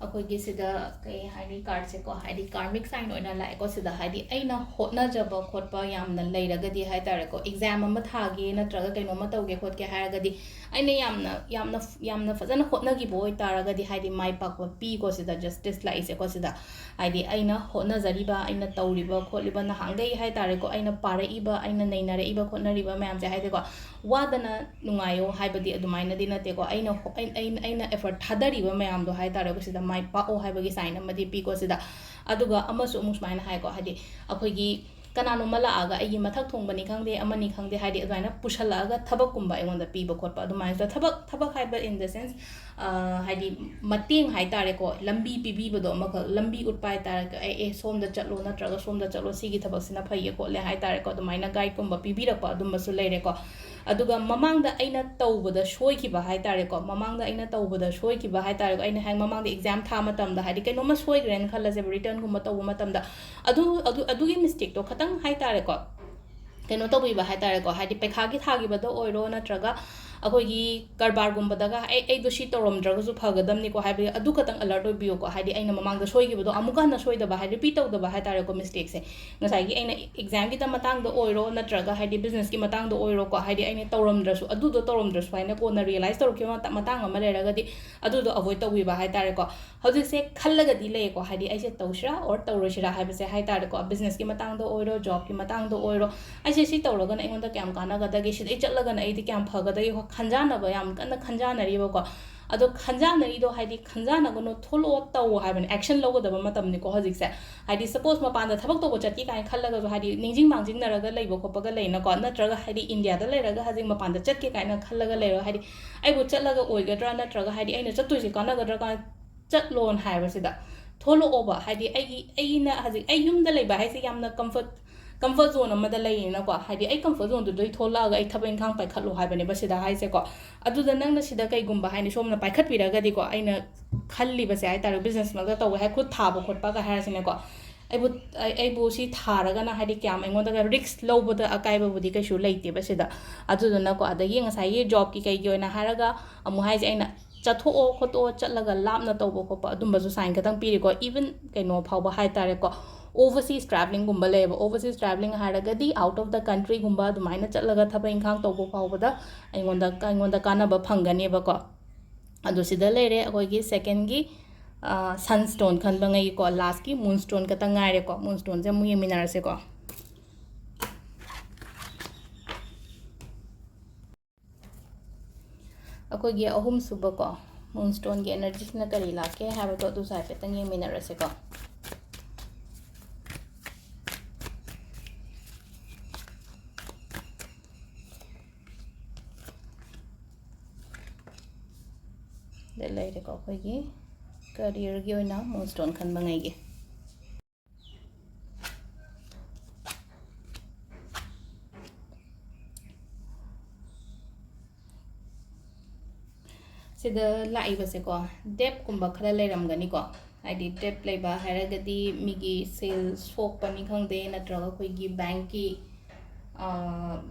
ꯑꯩꯈꯣꯏꯒꯤ ꯁꯤꯗ ꯀꯩ ꯍꯥꯏꯅꯤ, ꯀꯥꯔꯠꯁꯦꯀꯣ, ꯍꯥꯏꯗꯤ ꯀꯥꯔꯃꯤꯛ ꯁꯥꯏꯟ ꯑꯣꯏꯅ ꯂꯥꯛꯑꯦꯀꯣ ꯁꯤꯗ꯫ ꯍꯥꯏꯗꯤ ꯑꯩꯅ ꯍꯣꯠꯅꯖꯕ ꯈꯣꯠꯄ ꯌꯥꯝꯅ ꯂꯩꯔꯒꯗꯤ ꯍꯥꯏ ꯇꯥꯔꯦꯀꯣ, ꯑꯦꯛꯖꯥꯝ ꯑꯃ ꯊꯥꯒꯦ ꯅꯠꯇ꯭ꯔꯒ ꯀꯩꯅꯣꯝꯃ ꯇꯧꯒꯦ ꯈꯣꯠꯀꯦ ꯍꯥꯏꯔꯒꯗꯤ, ꯑꯩꯅ ꯌꯥꯝꯅ, ꯌꯥꯝꯅ, ꯌꯥꯝꯅ ꯐꯖꯅ ꯍꯣꯠꯅꯈꯤꯕ ꯑꯣꯏꯇꯥꯔꯒꯗꯤ, ꯍꯥꯏꯗꯤ ꯃꯥꯏ ꯄꯥꯛꯄ ꯄꯤꯀꯣ ꯁꯤꯗ, ꯖꯁꯇꯤꯁ ꯂꯥꯛꯏꯁꯦꯀꯣ ꯁꯤꯗ꯫ ꯍꯥꯏꯗꯤ ꯑꯩꯅ ꯍꯣꯠꯅꯖꯔꯤꯕ, ꯑꯩꯅ ꯇꯧꯔꯤꯕ ꯈꯣꯠꯂꯤꯕ, ꯅꯍꯥꯟꯈꯩ ꯍꯥꯏ ꯇꯥꯔꯦꯀꯣ, ꯑꯩꯅ ꯄꯥꯔꯛꯏꯕ, ꯑꯩꯅ ꯅꯩꯅꯔꯛꯏꯕ ꯈꯣꯠꯅꯔꯤꯕ ꯃꯌꯥꯝꯁꯦ, ꯍꯥꯏꯗꯤꯀꯣ, ꯋꯥꯗꯅ ꯅꯨꯡꯉꯥꯏꯌꯣ ꯍꯥꯏꯕꯗꯤ ꯑꯗꯨꯃꯥꯏꯅꯗꯤ ꯅꯠꯇꯦꯀꯣ꯫ ꯑꯩꯅ ꯍꯣ-, ꯑꯩ-, ꯑꯩꯅ, ꯑꯩꯅ ꯑꯦꯐꯔꯠ ꯊꯥꯗꯔꯤꯕ ꯃꯌꯥꯝꯗꯣ ꯍꯥꯏ ꯇꯥꯔꯦꯀꯣ, ꯁꯤꯗ ꯃꯥꯏ ꯄꯥꯛꯑꯣ ꯍꯥꯏꯕꯒꯤ ꯁꯥꯏꯟ ꯑꯃꯗꯤ ꯄꯤꯀꯣ ꯁꯤꯗ꯫ ꯑꯗꯨꯒ ꯑꯃꯁꯨ ꯑꯃꯨꯛ ꯁꯨꯃꯥꯏꯅ ꯍꯥꯏꯀꯣ, ꯍꯥꯏꯗꯤ ꯑꯩꯈꯣꯏꯒꯤ ꯀꯅꯥꯅꯣꯝꯃ ꯂꯥꯛꯑꯒ ꯑꯩꯒꯤ ꯃꯊꯛ ꯊꯣꯡꯕꯅꯤ ꯈꯪꯗꯦ, ꯑꯃꯅꯤ ꯈꯪꯗꯦ, ꯍꯥꯏꯗꯤ ꯑꯗꯨꯃꯥꯏꯅ ꯄꯨꯁꯜꯂꯛꯑꯒ ꯊꯕꯛꯀꯨꯝꯕ ꯑꯩꯉꯣꯟꯗ ꯄꯤꯕ ꯈꯣꯠꯄ ꯑꯗꯨꯃꯥꯏꯅ ꯇꯧ-, ꯊꯕꯛ, ꯊꯕꯛ ꯍꯥꯏꯕ in the sense, ꯑ, ꯍꯥꯏꯗꯤ ꯃꯇꯦꯡ ꯍꯥꯏ ꯇꯥꯔꯦꯀꯣ, ꯂꯝꯕꯤ ꯄꯤꯕꯤꯕꯗꯣ ꯑꯃꯈꯛ, ꯂꯝꯕꯤ ꯎꯠꯄ ꯍꯥꯏ ꯇꯥꯔꯦ, "ꯑꯦ, ꯑꯦ, ꯁꯣꯝꯗ ꯆꯠꯂꯣ" ꯅꯠꯇ꯭ꯔꯒ "ꯁꯣꯝꯗ ꯆꯠꯂꯣ, ꯁꯤꯒꯤ ꯊꯕꯛꯁꯤꯅ ꯐꯩꯌꯦ ꯈꯣꯠꯂꯦ" ꯍꯥꯏ ꯇꯥꯔꯦꯀꯣ, ꯑꯗꯨꯃꯥꯏꯅ ꯒꯥꯏꯗꯀꯨꯝꯕ ꯄꯤꯕꯤꯔꯛꯄ ꯑꯗꯨꯝꯕꯁꯨ ꯂꯩꯔꯦꯀꯣ꯫ ꯑꯗꯨꯒ ꯃꯃꯥꯡꯗ ꯑꯩꯅ ꯇꯧꯕꯗ ꯁꯣꯏꯈꯤꯕ ꯍꯥꯏ ꯇꯥꯔꯦꯀꯣ, ꯃꯃꯥꯡꯗ ꯑꯩꯅ ꯇꯧꯕꯗ ꯁꯣꯏꯈꯤꯕ ꯍꯥꯏ ꯇꯥꯔꯦꯀꯣ, ꯑꯩꯅ ꯍꯥꯏ ꯃꯃꯥꯡꯗ ꯑꯦꯛꯖꯥꯝ ꯊꯥ ꯃꯇꯝꯗ, ꯍꯥꯏꯗꯤ, ꯀꯩꯅꯣꯝꯃ ꯁꯣꯏꯈ꯭ꯔꯦꯅ ꯈꯜꯂꯁꯦꯕ, ꯔꯤꯇꯔꯟꯒꯨꯝꯕ ꯇꯧꯕ ꯃꯇꯝꯗ, ꯑꯗꯨ, ꯑꯗꯨ, ꯑꯗꯨꯒꯤ ꯃꯤꯁꯇꯦꯛꯇꯣ ꯈꯇꯪ ꯍꯥꯏ ꯇꯥꯔꯦꯀꯣ, ꯀꯩꯅꯣ ꯇꯧꯕꯤꯕ ꯍꯥꯏ ꯇꯥꯔꯦꯀꯣ, ꯍꯥꯏꯗꯤ, ꯄꯩꯈꯥꯒꯤ ꯊꯥꯈꯤꯕꯗ ꯑꯣꯏꯔꯣ, ꯅꯠꯇ꯭ꯔꯒ ꯑꯩꯈꯣꯏꯒꯤ ꯀꯔꯕꯥꯔꯒꯨꯝꯕꯗꯒ, "ꯑꯩ, ꯑꯩꯗꯣ ꯁꯤ ꯇꯧꯔꯝꯗ꯭ꯔꯒꯁꯨ ꯐꯒꯗꯕꯅꯤꯀꯣ" ꯍꯥꯏꯕꯒꯤ, ꯑꯗꯨ ꯈꯛꯇꯪ ꯑꯂꯔꯠ ꯑꯣꯏꯕꯤꯌꯨꯀꯣ, ꯍꯥꯏꯗꯤ, ꯑꯩꯅ ꯃꯃꯥꯡꯗ ꯁꯣꯏꯈꯤꯕꯗꯣ ꯑꯃꯨꯛꯀ ꯍꯟꯅ ꯁꯣꯏꯗꯕ, ꯍꯥꯏꯗꯤ, ꯔꯤꯄꯤꯠ ꯇꯧꯗꯕ ꯍꯥꯏ ꯇꯥꯔꯦꯀꯣ, ꯃꯤꯁꯇꯦꯛꯁꯦ꯫ ꯉꯁꯥꯏꯒꯤ ꯑꯩꯅ ꯑꯦꯛꯖꯥꯝꯒꯤꯗ ꯃꯇꯥꯡꯗ ꯑꯣꯏꯔꯣ, ꯅꯠꯇ꯭ꯔꯒ, ꯍꯥꯏꯗꯤ, ꯕꯤꯖꯤꯅꯦꯁꯀꯤ ꯃꯇꯥꯡꯗ ꯑꯣꯏꯔꯣꯀꯣ, ꯍꯥꯏꯗꯤ, ꯑꯩꯅ ꯇꯧꯔꯝꯗ꯭ꯔꯁꯨ, ꯑꯗꯨꯗꯣ ꯇꯧꯔꯝꯗ꯭ꯔꯁꯨ ꯍꯥꯏꯅ ꯀꯣꯟꯅ ꯔꯤꯌꯦꯂꯥꯏꯁ ꯇꯧꯔꯛꯈꯤꯕ ꯃꯇ-, ꯃꯇꯥꯡ ꯑꯃ ꯂꯩꯔꯒꯗꯤ, ꯑꯗꯨꯗꯣ ꯑꯚꯣꯏꯗ ꯇꯧꯕꯤꯕ ꯍꯥꯏ ꯇꯥꯔꯦꯀꯣ꯫ ꯍꯧꯖꯤꯛꯁꯦ ꯈꯜꯂꯒꯗꯤ ꯂꯩꯌꯦꯀꯣ, ꯍꯥꯏꯗꯤ, ꯑꯩꯁꯦ ꯇꯧꯁꯤꯔꯥ ꯑꯣꯔ ꯇꯧꯔꯣꯏꯁꯤꯔꯥ ꯍꯥꯏꯕꯁꯦ ꯍꯥꯏ ꯇꯥꯔꯦꯀꯣ, ꯕꯤꯖꯤꯅꯦꯁꯀꯤ ꯃꯇꯥꯡꯗ ꯑꯣꯏꯔꯣ, ꯖꯣꯕꯀꯤ ꯃꯇꯥꯡꯗ ꯑꯣꯏꯔꯣ, ꯑꯩꯁꯦ ꯁꯤ ꯇꯧꯔꯒꯅ ꯑꯩꯉꯣꯟꯗ ꯀꯌꯥꯝ ꯀꯥꯟꯅꯒꯗꯒꯦ, ꯁꯤꯗꯩ ꯆꯠꯂꯒꯅ ꯑꯩꯗꯤ ꯀꯌꯥꯝ ꯐꯒꯗꯒꯦ, ꯈꯟꯖꯥꯟꯅꯕ ꯌꯥꯝ ꯀꯟꯅ ꯈꯟꯖꯥꯟꯅꯔꯤꯕꯀꯣ꯫ ꯑꯗꯣ ꯈꯟꯖꯥꯟꯅꯔꯤꯗꯣ, ꯍꯥꯏꯗꯤ, ꯈꯟꯖꯥꯟꯅꯒꯅꯣ, ꯊꯣꯛꯂꯛꯑꯣ, ꯇꯧꯑꯣ ꯍꯥꯏꯕꯅꯦ, ꯑꯦꯛꯁꯟ ꯂꯧꯒꯗꯕ ꯃꯇꯝꯅꯤꯀꯣ ꯍꯧꯖꯤꯛꯁꯦ꯫ ꯍꯥꯏꯗꯤ, ꯁꯄꯣꯁ, ꯃꯄꯥꯟꯗ ꯊꯕꯛ ꯇꯧꯕ ꯆꯠꯀꯦ ꯀꯥꯏꯅ ꯈꯜꯂꯒꯁꯨ, ꯍꯥꯏꯗꯤ, ꯅꯤꯡꯁꯤꯡ ꯃꯥꯡꯖꯤꯡꯅꯔꯒ ꯂꯩꯕ ꯈꯣꯠꯄꯒ ꯂꯩꯅꯀꯣ, ꯅꯠꯇ꯭ꯔꯒ, ꯍꯥꯏꯗꯤ, ꯏꯟꯗꯤꯌꯥꯗ ꯂꯩꯔꯒ ꯍꯧꯖꯤꯛ ꯃꯄꯥꯟꯗ ꯆꯠꯀꯦ ꯀꯥꯏꯅ ꯈꯜꯂꯒ ꯂꯩꯔꯣ, ꯍꯥꯏꯗꯤ, "ꯑꯩꯕꯨ ꯆꯠꯂꯒ ꯑꯣꯏꯒꯗ꯭ꯔꯥ, ꯅꯠꯇ꯭ꯔꯒ, ꯍꯥꯏꯗꯤ, ꯑꯩꯅ ꯆꯠꯇꯣꯏꯁꯦ ꯀꯥꯟꯅꯒꯗ꯭ꯔꯥ?" ꯀꯥꯏꯅ ꯆꯠꯂꯣꯅ ꯍꯥꯏꯕꯁꯤꯗ, ꯊꯣꯛꯂꯛꯑꯣꯕ꯫ ꯍꯥꯏꯗꯤ, ꯑꯩꯒꯤ, ꯑꯩꯅ ꯍꯧꯖꯤꯛ ꯑꯩ ꯌꯨꯝꯗ ꯂꯩꯕ ꯍꯥꯏꯁꯦ ꯌꯥꯝꯅ ꯀꯝꯐꯔꯠ, ꯀꯝꯐꯔꯠ ꯖꯣꯟ ꯑꯃꯗ ꯂꯩꯌꯦꯅꯀꯣ, ꯍꯥꯏꯗꯤ, ꯑꯩ ꯀꯝꯐꯔꯠ ꯖꯣꯟꯗꯨꯗꯩ ꯊꯣꯛꯂꯛꯑꯒ ꯑꯩ ꯊꯕꯛ ꯏꯪꯈꯥꯡ ꯄꯥꯏꯈꯠꯂꯣ ꯍꯥꯏꯕꯅꯦꯕ ꯁꯤꯗ ꯍꯥꯏꯁꯦꯀꯣ꯫ ꯑꯗꯨꯗ ꯅꯪꯅ ꯁꯤꯗ ꯀꯩꯒꯨꯝꯕ, ꯍꯥꯏꯗꯤ, ꯁꯣꯝꯅ ꯄꯥꯏꯈꯠꯄꯤꯔꯒꯗꯤꯀꯣ, ꯑꯩꯅ ꯈꯜꯂꯤꯕꯁꯦ ꯍꯥꯏ ꯇꯥꯔꯦ, ꯕꯤꯖꯤꯅꯦꯁꯃꯛꯇ ꯇꯧꯕ ꯍꯥꯏ, ꯈꯨꯠ ꯊꯥꯕ ꯈꯣꯠꯄꯒ ꯍꯥꯏꯔꯁꯤꯅꯦꯀꯣ, ꯑꯩꯕꯨ, ꯑꯩ-, ꯑꯩꯕꯨ ꯁꯤ ꯊꯥꯔꯒꯅ, ꯍꯥꯏꯗꯤ, ꯀꯌꯥꯝ ꯑꯩꯉꯣꯟꯗꯒ ꯔꯤꯛꯁ ꯂꯧꯕꯗ ꯑꯀꯥꯏꯕꯕꯨꯗꯤ ꯀꯩꯁꯨ ꯂꯩꯇꯦꯕ ꯁꯤꯗ꯫ ꯑꯗꯨꯗꯨꯅꯀꯣ, ꯑꯗꯒꯤ ꯉꯁꯥꯏꯒꯤ ꯖꯣꯕꯀꯤ ꯀꯩꯒꯤ ꯑꯣꯏꯅ ꯍꯥꯏꯔꯒ, ꯑꯃꯨꯛ ꯍꯥꯏꯁꯦ ꯑꯩꯅ, ꯆꯠꯊꯣꯛꯑꯣ ꯈꯣꯠꯇꯣꯛꯑꯣ, ꯆꯠꯂꯒ ꯂꯥꯞꯅ ꯇꯧꯕ ꯈꯣꯠꯄ ꯑꯗꯨꯝꯕꯁꯨ ꯁꯥꯏꯟ ꯈꯇꯪ ꯄꯤꯔꯤꯀꯣ꯫ ꯏꯚꯟ ꯀꯩꯅꯣ ꯐꯥꯎꯕ ꯍꯥꯏ ꯇꯥꯔꯦꯀꯣ, ꯑꯣꯚꯔꯁꯤꯁ ꯇ꯭ꯔꯥꯕꯂꯤꯡꯒꯨꯝꯕ ꯂꯩꯌꯦꯕ꯫ ꯑꯣꯚꯔꯁꯤꯁ ꯇ꯭ꯔꯥꯕꯂꯤꯡ ꯍꯥꯏꯔꯒꯗꯤ, ꯑꯥꯎꯠ ꯑꯣꯐ ꯗ ꯀꯟꯇ꯭ꯔꯤꯒꯨꯝꯕ ꯑꯗꯨꯃꯥꯏꯅ ꯆꯠꯂꯒ ꯊꯕꯛ ꯏꯪꯈꯥꯡ ꯇꯧꯕ ꯐꯥꯎꯕꯗ ꯑꯩꯉꯣꯟꯗ, ꯑꯩꯉꯣꯟꯗ ꯀꯥꯟꯅꯕ ꯐꯪꯒꯅꯦꯕꯀꯣ꯫ ꯑꯗꯨ ꯁꯤꯗ ꯂꯩꯔꯦ ꯑꯩꯈꯣꯏꯒꯤ ꯁꯦꯀꯦꯟꯒꯤ, ꯁꯟꯁ꯭ꯇꯣꯟ ꯈꯟꯕꯉꯩꯒꯤꯀꯣ, ꯂꯥꯁꯀꯤ ꯃꯨꯟꯁ꯭ꯇꯣꯟ ꯈꯛꯇꯪ ꯉꯥꯏꯔꯦꯀꯣ꯫ ꯃꯨꯟꯁ꯭ꯇꯣꯟꯁꯦ ꯑꯃꯨꯛ ꯌꯦꯡꯃꯤꯟꯅꯔꯁꯦꯀꯣ꯫ ꯑꯩꯈꯣꯏꯒꯤ ꯑꯍꯨꯝꯁꯨꯕꯀꯣ, ꯃꯨꯟꯁ꯭ꯇꯣꯟꯒꯤ ꯑꯦꯅꯔꯖꯤꯁꯤꯅ ꯀꯔꯤ ꯂꯥꯛꯀꯦ ꯍꯥꯏꯕꯗꯣ ꯑꯗꯨꯁꯨ ꯍꯥꯏꯐꯦꯠꯇꯪ ꯌꯦꯡꯃꯤꯟꯅꯔꯁꯦꯀꯣ꯫ ꯁꯤꯗ ꯂꯩꯔꯦꯀꯣ, ꯑꯩꯈꯣꯏꯒꯤ ꯀꯔꯤꯌꯔꯒꯤ ꯑꯣꯏꯅ ꯃꯨꯟꯁ꯭ꯇꯣꯟ ꯈꯟꯕꯉꯩꯒꯤ꯫ ꯁꯤꯗ ꯂꯥꯛꯏꯕꯁꯦꯀꯣ, ꯗꯦꯞꯀꯨꯝꯕ ꯈꯔ ꯂꯩꯔꯝꯒꯅꯤꯀꯣ꯫ ꯍꯥꯏꯗꯤ ꯗꯦꯞ ꯂꯩꯕ ꯍꯥꯏꯔꯒꯗꯤ ꯃꯤꯒꯤ ꯁꯦꯜ ꯁꯣꯛꯄꯅꯤ ꯈꯪꯗꯦ, ꯅꯠꯇ꯭ꯔꯒ ꯑꯩꯈꯣꯏꯒꯤ ꯕꯦꯡꯀꯤ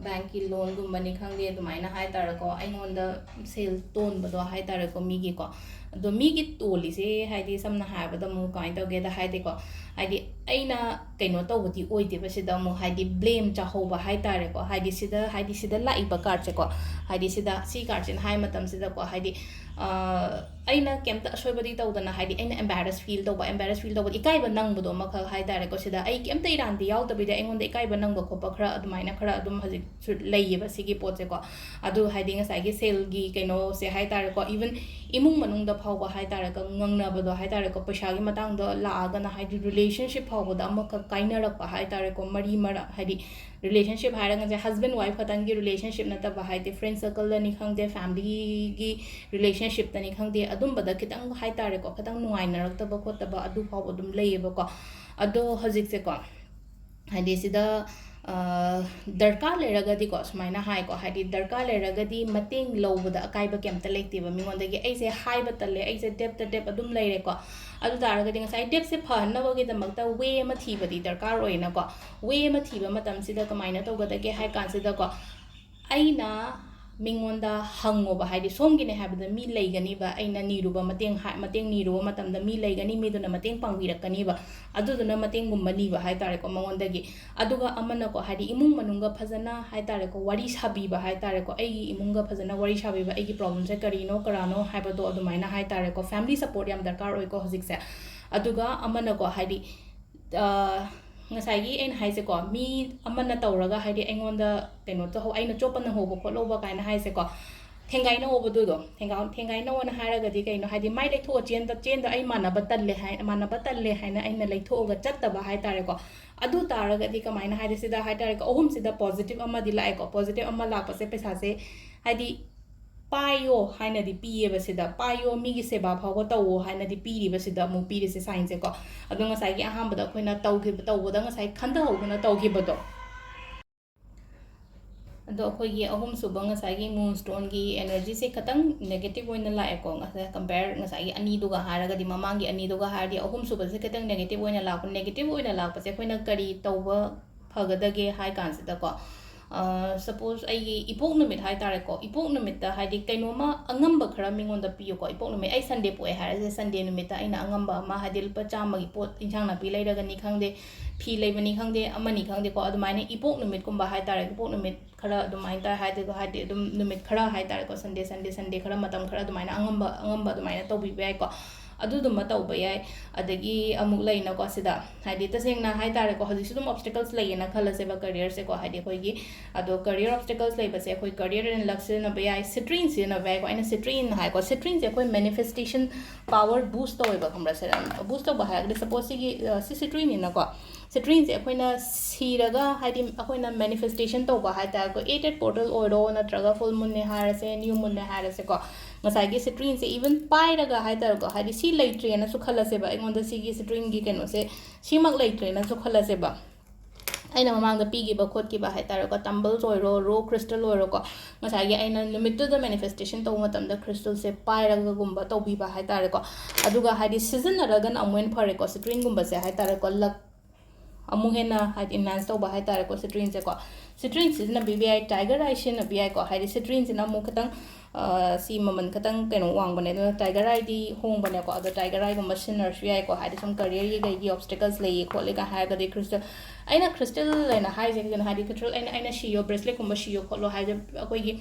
ꯕꯦꯡꯀꯤ ꯂꯣꯟꯒꯨꯝꯕꯅꯤ ꯈꯪꯗꯦ, ꯑꯗꯨꯃꯥꯏꯅ ꯍꯥꯏꯇꯥꯔꯦꯀꯣ, ꯑꯩꯉꯣꯟꯗ ꯁꯦꯜ ꯇꯣꯟꯕꯗꯣ ꯍꯥꯏꯇꯥꯔꯦꯀꯣ, ꯃꯤꯒꯤꯀꯣ꯫ ꯑꯗꯣ ꯃꯤꯒꯤ ꯇꯣꯜꯂꯤꯁꯦ ꯍꯥꯏꯗꯤ ꯁꯝꯅ ꯍꯥꯏꯔꯕꯗ ꯑꯃꯨꯛ ꯀꯃꯥꯏꯅ ꯇꯧꯒꯦꯗ ꯍꯥꯏꯗꯤꯀꯣ, ꯍꯥꯏꯗꯤ ꯑꯩꯅ ꯀꯩꯅꯣ ꯇꯧꯕꯗꯤ ꯑꯣꯏꯗꯦꯕ, ꯁꯤꯗ ꯑꯃꯨꯛ ꯍꯥꯏꯗꯤ ꯕ꯭ꯂꯦꯝ ꯆꯥꯍꯧꯕ ꯍꯥꯏꯇꯥꯔꯦꯀꯣ꯫ ꯍꯥꯏꯗꯤ ꯁꯤꯗ, ꯍꯥꯏꯗꯤ ꯁꯤꯗ ꯂꯥꯛꯏꯕ ꯀꯥꯔꯠꯁꯦꯀꯣ, ꯍꯥꯏꯗꯤ ꯁꯤꯗ ꯁꯤ ꯀꯥꯔꯠꯁꯤꯅ ꯍꯥꯏ ꯃꯇꯝꯁꯤꯗꯀꯣ, ꯍꯥꯏꯗꯤ ꯑꯩꯅ ꯀꯩꯝꯇ ꯑꯁꯣꯏꯕꯗꯤ ꯇꯧꯗꯅ, ꯍꯥꯏꯗꯤ ꯑꯩꯅ ꯑꯦꯝꯕꯦꯔꯦꯁ ꯐꯤꯜ ꯇꯧꯕ, ꯑꯦꯝꯕꯦꯔꯦꯁ ꯐꯤꯜ ꯇꯧꯕ, ꯏꯀꯥꯏꯕ ꯅꯪꯕꯗꯣ ꯑꯃꯈꯛ ꯍꯥꯏꯇꯥꯔꯦꯀꯣ꯫ ꯁꯤꯗ ꯑꯩ ꯀꯩꯝꯇ ꯏꯔꯥꯟꯗꯤ ꯌꯥꯎꯗꯕꯤꯗ ꯑꯩꯉꯣꯟꯗ ꯏꯀꯥꯏꯕ ꯅꯪꯕ ꯈꯣꯠꯄ ꯈꯔ ꯑꯗꯨꯃꯥꯏꯅ ꯈꯔ ꯑꯗꯨꯝ ꯍꯧꯖꯤꯛꯁꯨ ꯂꯩꯌꯦꯕ ꯁꯤꯒꯤ ꯄꯣꯠꯁꯦꯀꯣ꯫ ꯑꯗꯨ ꯍꯥꯏꯗꯤ ꯉꯁꯥꯏꯒꯤ ꯁꯦꯜꯒꯤ ꯀꯩꯅꯣꯁꯦ ꯍꯥꯏꯇꯥꯔꯦꯀꯣ, ꯏꯚꯟ ꯏꯃꯨꯡ ꯃꯅꯨꯡꯗ ꯐꯥꯎꯕ ꯍꯥꯏꯇꯥꯔꯦꯀꯣ, ꯉꯪꯅꯕꯗꯣ ꯍꯥꯏꯇꯥꯔꯦꯀꯣ, ꯄꯩꯁꯥꯒꯤ ꯃꯇꯥꯡꯗ ꯂꯥꯛꯑꯒꯅ ꯍꯥꯏꯗꯤ ꯔꯤꯂꯦꯁꯟꯁꯤꯞ ꯐꯥꯎꯕꯗ ꯑꯃꯈꯛ ꯀꯥꯏꯅꯔꯛꯄ ꯍꯥꯏꯇꯥꯔꯦꯀꯣ, ꯃꯔꯤ ꯃꯔꯛ ꯍꯥꯏꯗꯤ ꯔꯤꯂꯦꯁꯟꯁꯤꯞ ꯍꯥꯏꯔꯒꯁꯦ ꯍꯁꯕꯦꯟ ꯋꯥꯏꯐ ꯈꯛꯇꯪꯒꯤ ꯔꯤꯂꯦꯁꯟꯁꯤꯞ ꯅꯠꯇꯕ, ꯍꯥꯏꯗꯤ ꯐ꯭ꯔꯦꯟ ꯁꯔꯀꯜꯗꯅꯤ ꯈꯪꯗꯦ, ꯐꯦꯃꯤꯂꯤꯒꯤ ꯔꯤꯂꯦꯁꯟꯁꯤꯞꯇꯅꯤ ꯈꯪꯗꯦ, ꯑꯗꯨꯝꯕꯗ ꯈꯤꯇꯪ ꯍꯥꯏꯇꯥꯔꯦꯀꯣ, ꯈꯤꯇꯪ ꯅꯨꯡꯉꯥꯏꯅꯔꯛꯇꯕ ꯈꯣꯠꯇꯕ ꯑꯗꯨ ꯐꯥꯎꯕ ꯑꯗꯨꯝ ꯂꯩꯌꯦꯕꯀꯣ꯫ ꯑꯗꯣ ꯍꯧꯖꯤꯛꯁꯦꯀꯣ, ꯍꯥꯏꯗꯤ ꯁꯤꯗ ꯗꯔꯀꯥꯔ ꯂꯩꯔꯒꯗꯤꯀꯣ, ꯁꯨꯃꯥꯏꯅ ꯍꯥꯏꯀꯣ, ꯍꯥꯏꯗꯤ ꯗꯔꯀꯥꯔ ꯂꯩꯔꯒꯗꯤ ꯃꯇꯦꯡ ꯂꯧꯕꯗ ꯑꯀꯥꯏꯕ ꯀꯩꯝꯇ ꯂꯩꯇꯦꯕ ꯃꯤꯉꯣꯟꯗꯒꯤ꯫ ꯑꯩꯁꯦ ꯍꯥꯏꯕ ꯇꯜꯂꯦ, ꯑꯩꯁꯦ ꯗꯦꯞꯇ ꯗꯦꯞ ꯑꯗꯨꯝ ꯂꯩꯔꯦꯀꯣ꯫ ꯑꯗꯨ ꯇꯥꯔꯒꯗꯤ ꯉꯁꯥꯏ ꯗꯦꯞꯁꯦ ꯐꯍꯟꯅꯕꯒꯤꯗꯃꯛꯇ ꯋꯦ ꯑꯃ ꯊꯤꯕꯗꯤ ꯗꯔꯀꯥꯔ ꯑꯣꯏꯅꯀꯣ꯫ ꯋꯦ ꯑꯃ ꯊꯤꯕ ꯃꯇꯝꯁꯤꯗ ꯀꯃꯥꯏꯅ ꯇꯧꯒꯗꯒꯦ ꯍꯥꯏ ꯀꯥꯟꯁꯤꯗꯀꯣ, ꯑꯩꯅ ꯃꯤꯉꯣꯟꯗ ꯍꯪꯉꯣꯕ, ꯍꯥꯏꯗꯤ ꯁꯣꯝꯒꯤꯅꯦ ꯍꯥꯏꯕꯗ ꯃꯤ ꯂꯩꯒꯅꯤꯕ, ꯑꯩꯅ ꯅꯤꯔꯨꯕ ꯃꯇꯦꯡ ꯍꯥꯏ-, ꯃꯇꯦꯡ ꯅꯤꯔꯨꯕ ꯃꯇꯝꯗ ꯃꯤ ꯂꯩꯒꯅꯤ, ꯃꯤꯗꯨꯅ ꯃꯇꯦꯡ ꯄꯥꯡꯕꯤꯔꯛꯀꯅꯤꯕ, ꯑꯗꯨꯗꯨꯅ ꯃꯇꯦꯡꯒꯨꯝꯕ ꯅꯤꯕ ꯍꯥꯏꯇꯥꯔꯦꯀꯣ ꯃꯉꯣꯟꯗꯒꯤ꯫ ꯑꯗꯨꯒ ꯑꯃꯅꯀꯣ, ꯍꯥꯏꯗꯤ ꯏꯃꯨꯡ ꯃꯅꯨꯡꯒ ꯐꯖꯅ ꯍꯥꯏꯇꯥꯔꯦꯀꯣ, ꯋꯥꯔꯤ ꯁꯥꯕꯤꯕ ꯍꯥꯏꯇꯥꯔꯦꯀꯣ, ꯑꯩꯒꯤ ꯏꯃꯨꯡꯒ ꯐꯖꯅ ꯋꯥꯔꯤ ꯁꯥꯕꯤꯕ, ꯑꯩꯒꯤ ꯄ꯭ꯔꯣꯕ꯭ꯂꯦꯝꯁꯦ ꯀꯔꯤꯅꯣ ꯀꯔꯥꯅꯣ ꯍꯥꯏꯕꯗꯣ ꯑꯗꯨꯃꯥꯏꯅ ꯍꯥꯏꯇꯥꯔꯦꯀꯣ, ꯐꯦꯃꯤꯂꯤ ꯁꯄꯣꯔꯠ ꯌꯥꯝ ꯗꯔꯀꯥꯔ ꯑꯣꯏꯀꯣ ꯍꯧꯖꯤꯛꯁꯦ꯫ ꯑꯗꯨꯒ ꯑꯃꯅꯀꯣ, ꯍꯥꯏꯗꯤ ꯉꯁꯥꯏꯒꯤ ꯑꯩꯅ ꯍꯥꯏꯁꯦꯀꯣ, ꯃꯤ ꯑꯃꯅ ꯇꯧꯔꯒ ꯍꯥꯏꯗꯤ ꯑꯩꯉꯣꯟꯗ ꯀꯩꯅꯣ ꯇꯧꯍꯧ, ꯑꯩꯅ ꯆꯣꯞꯄ ꯅꯪꯍꯧꯕ ꯈꯣꯠꯍꯧꯕ ꯀꯥꯏꯅ ꯍꯥꯏꯁꯦꯀꯣ, ꯊꯦꯡꯒꯥꯏꯅꯧꯕꯗꯨꯗꯣ, ꯊꯦꯡꯒꯥꯏ ꯊꯦꯡꯒꯥꯏꯅꯧꯅ ꯍꯥꯏꯔꯒꯗꯤ ꯀꯩꯅꯣ, ꯍꯥꯏꯗꯤ ꯃꯥꯏ ꯂꯩꯊꯣꯛꯑ ꯆꯦꯟꯗ ꯆꯦꯟꯗ ꯑꯩ ꯃꯥꯟꯅꯕ ꯇꯜꯂꯦ ꯍꯥꯏ, ꯃꯥꯟꯅꯕ ꯇꯜꯂꯦ ꯍꯥꯏꯅ ꯑꯩꯅ ꯂꯩꯊꯣꯛꯑꯒ ꯆꯠꯇꯕ ꯍꯥꯏꯇꯥꯔꯦꯀꯣ꯫ ꯑꯗꯨ ꯇꯥꯔꯒꯗꯤ ꯀꯃꯥꯏꯅ ꯍꯥꯏꯗꯤ ꯁꯤꯗ ꯍꯥꯏꯇꯥꯔꯦꯀꯣ, ꯑꯍꯨꯝꯁꯤꯗ ꯄꯣꯖꯤꯇꯤꯚ ꯑꯃꯗꯤ ꯂꯥꯛꯑꯦꯀꯣ꯫ ꯄꯣꯖꯤꯇꯤꯚ ꯑꯃ ꯂꯥꯛꯄꯁꯦ ꯄꯩꯁꯥꯁꯦ ꯍꯥꯏꯗꯤ ꯄꯥꯏꯌꯣ ꯍꯥꯏꯅꯗꯤ ꯄꯤꯌꯦꯕ ꯁꯤꯗ, ꯄꯥꯏꯌꯣ, ꯃꯤꯒꯤ ꯁꯦꯕꯥ ꯐꯥꯎꯕ ꯇꯧꯋꯣ ꯍꯥꯏꯅꯗꯤ ꯄꯤꯔꯤꯕ ꯁꯤꯗ ꯑꯃꯨꯛ ꯄꯤꯔꯤꯁꯦ ꯁꯥꯏꯟꯁꯦꯀꯣ꯫ ꯑꯗꯣ ꯉꯁꯥꯏꯒꯤ ꯑꯍꯥꯟꯕꯗ ꯑꯩꯈꯣꯏꯅ ꯇꯧꯈꯤꯕ, ꯇꯧꯕꯗ ꯉꯁꯥꯏ ꯈꯟꯊꯍꯧꯗꯅ ꯇꯧꯈꯤꯕꯗꯣ, ꯑꯗꯣ ꯑꯩꯈꯣꯏꯒꯤ ꯑꯍꯨꯝꯁꯨꯕ ꯉꯁꯥꯏꯒꯤ moonstoneꯒꯤ energyꯁꯦ ꯈꯤꯇꯪ negative ꯑꯣꯏꯅ ꯂꯥꯛꯑꯦꯀꯣ꯫ ꯉꯁꯥꯏ compare ꯉꯁꯥꯏꯒꯤ ꯑꯅꯤꯗꯨꯒ ꯍꯥꯏꯔꯒꯗꯤ, ꯃꯃꯥꯡꯒꯤ ꯑꯅꯤꯗꯨꯒ ꯍꯥꯏꯔꯗꯤ ꯑꯍꯨꯝꯁꯨꯕꯁꯦ ꯈꯤꯇꯪ negative ꯑꯣꯏꯅ ꯂꯥꯛꯄ꯫ Negative ꯑꯣꯏꯅ ꯂꯥꯛꯄꯁꯦ ꯑꯩꯈꯣꯏꯅ ꯀꯔꯤ ꯇꯧꯕ ꯐꯒꯗꯒꯦ ꯍꯥꯏ ꯀꯥꯟꯁꯤꯗꯀꯣ, ꯑ, suppose ꯑꯩꯒꯤ ꯏꯄꯣꯛ ꯅꯨꯃꯤꯠ ꯍꯥꯏ ꯇꯥꯔꯦꯀꯣ, ꯏꯄꯣꯛ ꯅꯨꯃꯤꯠꯇ ꯍꯥꯏꯗꯤ ꯀꯩꯅꯣꯝꯃ ꯑꯉꯝꯕ ꯈꯔ ꯃꯤꯉꯣꯟꯗ ꯄꯤꯌꯨꯀꯣ꯫ ꯏꯄꯣꯛ ꯅꯨꯃꯤꯠ, ꯑꯩ Sunday ꯄꯣꯛꯑꯦ ꯍꯥꯏꯔꯁꯦ, Sunday ꯅꯨꯃꯤꯠꯇ ꯑꯩꯅ ꯑꯉꯝꯕ ꯑꯃ, ꯍꯥꯏꯗꯤ ꯂꯨꯄꯥ ꯆꯥꯝꯃꯒꯤ ꯄꯣꯠ, ꯏꯟꯁꯥꯡ ꯅꯥꯄꯤ ꯂꯩꯔꯒꯅꯤ ꯈꯪꯗꯦ, ꯐꯤ ꯂꯩꯕꯅꯤ ꯈꯪꯗꯦ, ꯑꯃꯅꯤ ꯈꯪꯗꯦꯀꯣ, ꯑꯗꯨꯃꯥꯏꯅ ꯏꯄꯣꯛ ꯅꯨꯃꯤꯠꯀꯨꯝꯕ ꯍꯥꯏ ꯇꯥꯔꯦ, ꯏꯄꯣꯛ ꯅꯨꯃꯤꯠ ꯈꯔ ꯑꯗꯨꯃꯥꯏꯅ ꯇꯥꯔꯦ, ꯍꯥꯏꯗꯤ, ꯍꯥꯏꯗꯤ ꯑꯗꯨꯝ ꯅꯨꯃꯤꯠ ꯈꯔ ꯍꯥꯏ ꯇꯥꯔꯦꯀꯣ, Sunday, Sunday, Sunday ꯈꯔ, ꯃꯇꯝ ꯈꯔ ꯑꯗꯨꯃꯥꯏꯅ ꯑꯉꯝꯕ, ꯑꯉꯝꯕ ꯑꯗꯨꯃꯥꯏꯅ ꯇꯧꯕꯤꯕ ꯌꯥꯏꯀꯣ꯫ ꯑꯗꯨꯗꯨꯃ ꯇꯧꯕ ꯌꯥꯏ꯫ ꯑꯗꯒꯤ ꯑꯃꯨꯛ ꯂꯩꯅꯀꯣ, ꯁꯤꯗ ꯍꯥꯏꯗꯤ ꯇꯁꯦꯡꯅ ꯍꯥꯏ ꯇꯥꯔꯦꯀꯣ, ꯍꯧꯖꯤꯛꯁꯨ ꯑꯗꯨꯝ obstacles ꯂꯩꯌꯦꯅ ꯈꯜꯂꯁꯦꯕ careerꯁꯦꯀꯣ, ꯍꯥꯏꯗꯤ ꯑꯩꯈꯣꯏꯒꯤ, ꯑꯗꯣ career obstacles ꯂꯩꯕꯁꯦ ꯑꯩꯈꯣꯏ career and luck ꯁꯤꯖꯤꯟꯅꯕ ꯌꯥꯏ, citrine ꯁꯤꯖꯤꯟꯅꯕ ꯌꯥꯏꯀꯣ꯫ ꯑꯩꯅ citrine ꯍꯥꯏꯀꯣ, citrineꯁꯦ ꯑꯩꯈꯣꯏ manifestation power boost ꯇꯧꯋꯦꯕ, ꯈꯪꯕ꯭ꯔꯥ? Boost ꯇꯧꯕ ꯍꯥꯏꯔꯒꯗꯤ, suppose ꯁꯤꯒꯤ, ꯑ, ꯁꯤ citrineꯅꯤꯅꯀꯣ, citrineꯁꯦ ꯑꯩꯈꯣꯏꯅ ꯁꯤꯔꯒ, ꯍꯥꯏꯗꯤ ꯑꯩꯈꯣꯏꯅ manifestation ꯇꯧꯕ ꯍꯥꯏꯇꯥꯔꯦꯀꯣ, eight eight portal ꯑꯣꯏꯔꯣ, ꯅꯠꯇ꯭ꯔꯒ full moonꯅꯦ ꯍꯥꯏꯔꯁꯦ, new moonꯅꯦ ꯍꯥꯏꯔꯁꯦꯀꯣ, ꯉꯁꯥꯏꯒꯤ citrineꯁꯦ even ꯄꯥꯏꯔꯒ ꯍꯥꯏꯇꯥꯔꯦꯀꯣ, ꯍꯥꯏꯗꯤ ꯁꯤ ꯂꯩꯇ꯭ꯔꯦꯅꯁꯨ ꯈꯜꯂꯁꯦꯕ, ꯑꯩꯉꯣꯟꯗ ꯁꯤꯒꯤ citrineꯒꯤ ꯀꯩꯅꯣꯁꯦ ꯁꯤꯃꯛ ꯂꯩꯇ꯭ꯔꯦꯅꯁꯨ ꯈꯜꯂꯁꯦꯕ꯫ ꯑꯩꯅ ꯃꯃꯥꯡꯗ ꯄꯤꯈꯤꯕ ꯈꯣꯠꯈꯤꯕ ꯍꯥꯏꯇꯥꯔꯦꯀꯣ, tumbles ꯑꯣꯏꯔꯣ, raw crystal ꯑꯣꯏꯔꯣꯀꯣ, ꯉꯁꯥꯏꯒꯤ ꯑꯩꯅ ꯅꯨꯃꯤꯠꯇꯨꯗ manifestation ꯇꯧꯕ ꯃꯇꯝꯗ crystalꯁꯦ ꯄꯥꯏꯔꯒꯒꯨꯝꯕ ꯇꯧꯕꯤꯕ ꯍꯥꯏꯇꯥꯔꯦꯀꯣ꯫ ꯑꯗꯨꯒ ꯍꯥꯏꯗꯤ ꯁꯤꯖꯤꯟꯅꯔꯒꯅ ꯑꯃꯨꯛ ꯍꯦꯟꯅ ꯐꯔꯦꯀꯣ, citrineꯒꯨꯝꯕꯁꯦ ꯍꯥꯏꯇꯥꯔꯦꯀꯣ, luck ꯑꯃꯨꯛ ꯍꯦꯟꯅ ꯍꯥꯏꯗꯤ enhance ꯇꯧꯕ ꯍꯥꯏꯇꯥꯔꯦꯀꯣ, citrineꯁꯦꯀꯣ꯫ Citrine ꯁꯤꯖꯤꯟꯅꯕꯤꯕ ꯌꯥꯏ, tiger eye ꯁꯤꯖꯤꯟꯅꯕ ꯌꯥꯏꯀꯣ, ꯍꯥꯏꯗꯤ citrineꯁꯤꯅ ꯑꯃꯨꯛ ꯈꯤꯇꯪ, ꯑ, ꯁꯤ ꯃꯃꯜ ꯈꯤꯇꯪ ꯀꯩꯅꯣ ꯋꯥꯡꯕꯅꯦ, ꯑꯗꯨꯅ tiger eyeꯗꯤ ꯍꯣꯡꯕꯅꯦꯀꯣ, ꯑꯗꯣ tiger eyeꯒꯨꯝꯕ ꯁꯤꯖꯤꯟꯅꯔꯁꯨ ꯌꯥꯏꯀꯣ, ꯍꯥꯏꯗꯤ ꯁꯨꯝ careerꯒꯤ ꯀꯩꯒꯤ obstacles ꯂꯩꯌꯦ ꯈꯣꯠꯂꯦꯒ ꯍꯥꯏꯔꯒꯗꯤ crystal, ꯑꯩꯅ crystal ꯍꯥꯏꯅ ꯍꯥꯏꯁꯦ ꯀꯩꯒꯤꯅꯣ ꯍꯥꯏꯗꯤ crystal ꯑꯩꯅ, ꯑꯩꯅ ꯁꯤꯌꯣ, braceletꯀꯨꯝꯕ ꯁꯤꯌꯣ ꯈꯣꯠꯂꯣ ꯍꯥꯏꯁꯦ ꯑꯩꯈꯣꯏꯒꯤ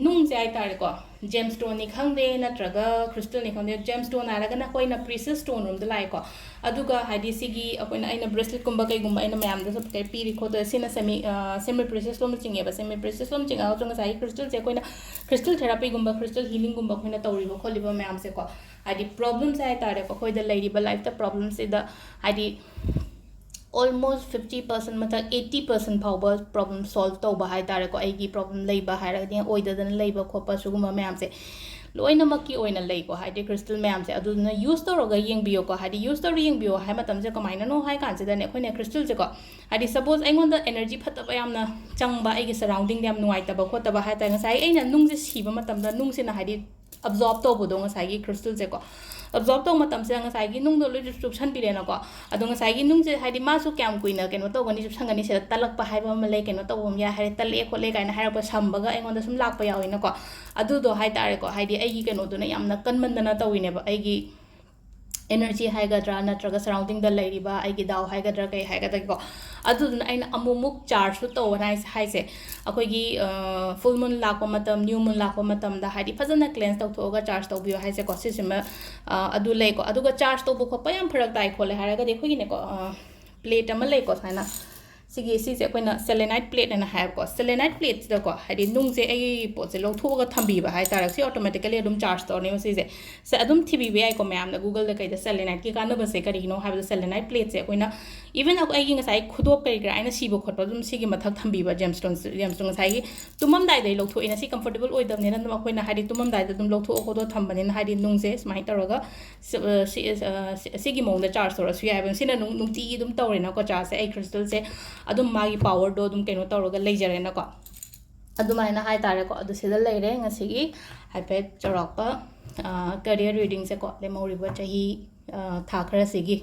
ꯅꯨꯡꯁꯦ ꯍꯥꯏꯇꯥꯔꯦꯀꯣ, gemstoneꯅꯤ ꯈꯪꯗꯦ, ꯅꯠꯇ꯭ꯔꯒ crystalꯅꯤ ꯈꯪꯗꯦ, gemstone ꯍꯥꯏꯔꯒꯅ ꯑꯩꯈꯣꯏꯅ precious stone ꯔꯣꯝꯗ ꯂꯥꯛꯑꯦꯀꯣ꯫ ꯑꯗꯨꯒ ꯍꯥꯏꯗꯤ ꯁꯤꯒꯤ ꯑꯩꯈꯣꯏꯅ, ꯑꯩꯅ braceletꯀꯨꯝꯕ ꯀꯩꯒꯨꯝꯕ ꯑꯩꯅ ꯃꯌꯥꯝꯗ ꯁꯨꯝ ꯀꯩ ꯄꯤꯔꯤ ꯈꯣꯠꯇꯣ, ꯁꯤꯅ semi, ꯑ, semi precious ꯂꯣꯝꯗ ꯆꯤꯡꯉꯦꯕ꯫ Semi precious ꯂꯣꯝ ꯆꯤꯡꯉꯒꯁꯨ ꯉꯁꯥꯏꯒꯤ crystalꯁꯦ ꯑꯩꯈꯣꯏꯅ crystal therapyꯒꯨꯝꯕ, crystal healingꯒꯨꯝꯕ ꯑꯩꯈꯣꯏꯅ ꯇꯧꯔꯤꯕ ꯈꯣꯠꯂꯤꯕ ꯃꯌꯥꯝꯁꯦꯀꯣ, ꯍꯥꯏꯗꯤ problemꯁꯦ ꯍꯥꯏꯇꯥꯔꯦꯀꯣ, ꯑꯩꯈꯣꯏꯗ ꯂꯩꯔꯤꯕ lifeꯇ problemꯁꯤꯗ ꯍꯥꯏꯗꯤ almost fifty percent ꯃꯊꯛ eighty percent ꯐꯥꯎꯕ problem solve ꯇꯧꯕ ꯍꯥꯏ ꯇꯥꯔꯦꯀꯣ꯫ ꯑꯩꯒꯤ problem ꯂꯩꯕ ꯍꯥꯏꯔꯒꯗꯤ ꯑꯣꯏꯗꯗꯅ ꯂꯩꯕ ꯈꯣꯠꯄ ꯁꯤꯒꯨꯝꯕ ꯃꯌꯥꯝꯁꯦ ꯂꯣꯏꯅꯃꯛꯀꯤ ꯑꯣꯏꯅ ꯂꯩꯀꯣ꯫ ꯍꯥꯏꯗꯤ crystal ꯃꯌꯥꯝꯁꯦ ꯑꯗꯨꯗꯨꯅ use ꯇꯧꯔꯒ ꯌꯦꯡꯕꯤꯌꯣꯀꯣ꯫ ꯍꯥꯏꯗꯤ use ꯇꯧꯔꯒ ꯌꯦꯡꯕꯤꯌꯣ ꯍꯥꯏ ꯃꯇꯝꯁꯦ ꯀꯃꯥꯏꯅꯅꯣ ꯍꯥꯏ ꯀꯥꯟꯁꯤꯗꯅꯦ, ꯑꯩꯈꯣꯏꯅ crystalꯁꯦꯀꯣ, ꯍꯥꯏꯗꯤ suppose ꯑꯩꯉꯣꯟꯗ energy ꯐꯠꯇꯕ ꯌꯥꯝꯅ ꯆꯪꯕ, ꯑꯩꯒꯤ surroundingꯗ ꯌꯥꯝ ꯅꯨꯡꯉꯥꯏꯇꯕ ꯈꯣꯠꯇꯕ ꯍꯥꯏ ꯇꯥꯔꯦ, ꯉꯁꯥꯏ ꯑꯩꯅ ꯅꯨꯡꯁꯦ ꯁꯤꯕ ꯃꯇꯝꯗ ꯅꯨꯡꯁꯤꯅ ꯍꯥꯏꯗꯤ absorb ꯇꯧꯕꯗꯣ ꯉꯁꯥꯏꯒꯤ crystalꯁꯦꯀꯣ, absorb ꯇꯧꯕ ꯃꯇꯝꯁꯤꯗ ꯉꯁꯥꯏꯒꯤ ꯅꯨꯡꯗꯣ ꯂꯣꯏ ꯆꯨꯞꯁꯟꯕꯤꯔꯦꯅꯀꯣ꯫ ꯑꯗꯣ ꯉꯁꯥꯏꯒꯤ ꯅꯨꯡꯁꯦ ꯍꯥꯏꯗꯤ ꯃꯥꯁꯨ ꯀꯌꯥꯝ ꯀꯨꯏꯅ ꯀꯩꯅꯣ ꯇꯧꯒꯅꯤ, ꯆꯨꯞꯁꯟꯒꯅꯤ, ꯁꯤꯗ ꯇꯠꯂꯛꯄ ꯍꯥꯏꯕ ꯑꯃ ꯂꯩ, ꯀꯩꯅꯣ ꯇꯧꯕ ꯑꯃ ꯌꯥꯏ ꯍꯥꯏꯔꯦ, ꯇꯠꯂꯛꯑꯦ ꯈꯣꯠꯂꯦ ꯀꯥꯏꯅ ꯍꯥꯏꯔꯛꯄ, ꯁꯝꯕꯒ ꯑꯩꯉꯣꯟꯗ ꯁꯨꯝ ꯂꯥꯛꯄ ꯌꯥꯎꯋꯤꯅꯀꯣ꯫ ꯑꯗꯨꯗꯣ ꯍꯥꯏ ꯇꯥꯔꯦꯀꯣ, ꯍꯥꯏꯗꯤ ꯑꯩꯒꯤ ꯀꯩꯅꯣꯗꯨꯅ ꯌꯥꯝꯅ ꯀꯟꯃꯟꯗꯅ ꯇꯧꯋꯤꯅꯦꯕ, ꯑꯩꯒꯤ energy ꯍꯥꯏꯒꯗ꯭ꯔꯥ ꯅꯠꯇ꯭ꯔꯒ surroundingꯗ ꯂꯩꯔꯤꯕ ꯑꯩꯒꯤ ꯗꯥꯎ ꯍꯥꯏꯒꯗ꯭ꯔꯥ ꯀꯩ ꯍꯥꯏꯒꯗꯒꯦꯀꯣ꯫ ꯑꯗꯨꯗꯨꯅ ꯑꯩꯅ ꯑꯃꯨꯛꯃꯨꯛ chargeꯁꯨ ꯇꯧꯕꯅ ꯍꯥꯏꯁꯦ, ꯍꯥꯏꯁꯦ ꯑꯩꯈꯣꯏꯒꯤ full moon ꯂꯥꯛꯄ ꯃꯇꯝ, new moon ꯂꯥꯛꯄ ꯃꯇꯝꯗ ꯍꯥꯏꯗꯤ ꯐꯖꯅ cleanse ꯇꯧꯊꯣꯛꯑꯒ charge ꯇꯧꯕꯤꯌꯣ ꯍꯥꯏꯁꯦꯀꯣ꯫ ꯁꯤꯁꯤꯃ ꯑ, ꯑꯗꯨ ꯂꯩꯀꯣ꯫ ꯑꯗꯨꯒ charge ꯇꯧꯕ ꯈꯣꯠꯄ ꯌꯥꯝ ꯐꯔꯛ ꯇꯥꯏ ꯈꯣꯠꯂꯦ ꯍꯥꯏꯔꯒꯗꯤ ꯑꯩꯈꯣꯏꯒꯤꯅꯦꯀꯣ, plate ꯑꯃ ꯂꯩꯀꯣ ꯁꯨꯃꯥꯏꯅ, ꯁꯤꯒꯤ, ꯁꯤꯁꯦ ꯑꯩꯈꯣꯏꯅ selenite plate ꯍꯥꯏꯅ ꯍꯥꯏꯕꯀꯣ꯫ Selenite plateꯁꯤꯗꯀꯣ, ꯍꯥꯏꯗꯤ ꯅꯨꯡꯁꯦ ꯑꯩꯒꯤ ꯄꯣꯠꯁꯦ ꯂꯧꯊꯣꯛꯑꯒ ꯊꯝꯕꯤꯕ ꯍꯥꯏꯇꯥꯔꯦ, ꯁꯤ automatically ꯑꯗꯨꯝ charge ꯇꯧꯔꯅꯦꯕ꯫ ꯁꯤꯁꯦ, ꯁꯦ ꯑꯗꯨꯝ ꯊꯤꯕꯤꯕ ꯌꯥꯏꯀꯣ ꯃꯌꯥꯝꯅ Googleꯗ ꯀꯩꯗ seleniteꯀꯤ ꯀꯥꯟꯅꯕꯁꯦ ꯀꯔꯤꯒꯤꯅꯣ ꯍꯥꯏꯕꯗ, selenite plateꯁꯦ ꯑꯩꯈꯣꯏꯅ even ꯑꯩꯒꯤ ꯉꯁꯥꯏ ꯈꯨꯗꯣꯞ ꯀꯔꯤ ꯀꯔꯥ ꯑꯩꯅ ꯁꯤꯕ ꯈꯣꯠꯄ ꯑꯗꯨꯝ ꯁꯤꯒꯤ ꯃꯊꯛ ꯊꯝꯕꯤꯕ, gemstones, gemstone ꯉꯁꯥꯏꯒꯤ ꯇꯨꯝꯃꯝꯗꯥꯏꯗ ꯑꯩ ꯂꯧꯊꯣꯛꯑꯦꯅ, ꯁꯤ comfortable ꯑꯣꯏꯗꯕꯅꯤꯅ ꯑꯗꯨꯝ ꯑꯩꯈꯣꯏꯅ ꯍꯥꯏꯗꯤ ꯇꯨꯝꯃꯝꯗꯥꯏꯗ ꯑꯗꯨꯝ ꯂꯧꯊꯣꯛꯑ ꯈꯣꯠꯇꯣꯛꯑ ꯊꯝꯕꯅꯤꯅ ꯍꯥꯏꯗꯤ ꯅꯨꯡꯁꯦ ꯁꯨꯃꯥꯏꯅ ꯇꯧꯔꯒ ꯁꯤ, ꯑ, ꯁꯤ, ꯑ, ꯁꯤ, ꯁꯤꯒꯤ ꯃꯑꯣꯡꯗ charge ꯇꯧꯔꯁꯨ ꯌꯥꯏꯕ꯫ ꯁꯤꯅ ꯅꯨꯡ-, ꯅꯨꯡꯇꯤꯒꯤ ꯑꯗꯨꯝ ꯇꯧꯔꯦꯅꯀꯣ chargeꯁꯦ, ꯑꯩ crystalꯁꯦ ꯑꯗꯨꯝ ꯃꯥꯒꯤ powerꯗꯣ ꯑꯗꯨꯝ ꯀꯩꯅꯣ ꯇꯧꯔꯒ ꯂꯩꯖꯔꯦꯅꯀꯣ꯫ ꯑꯗꯨꯃꯥꯏꯅ ꯍꯥꯏꯇꯥꯔꯦꯀꯣ꯫ ꯑꯗꯨ ꯁꯤꯗ ꯂꯩꯔꯦ ꯉꯁꯤꯒꯤ ꯍꯥꯏꯐꯦꯠ ꯆꯥꯎꯔꯥꯛꯄ, ꯑ, career readingꯁꯦꯀꯣ, ꯂꯦꯝꯍꯧꯔꯤꯕ ꯆꯍꯤ, ꯑ, ꯊꯥ ꯈꯔꯁꯤꯒꯤ꯫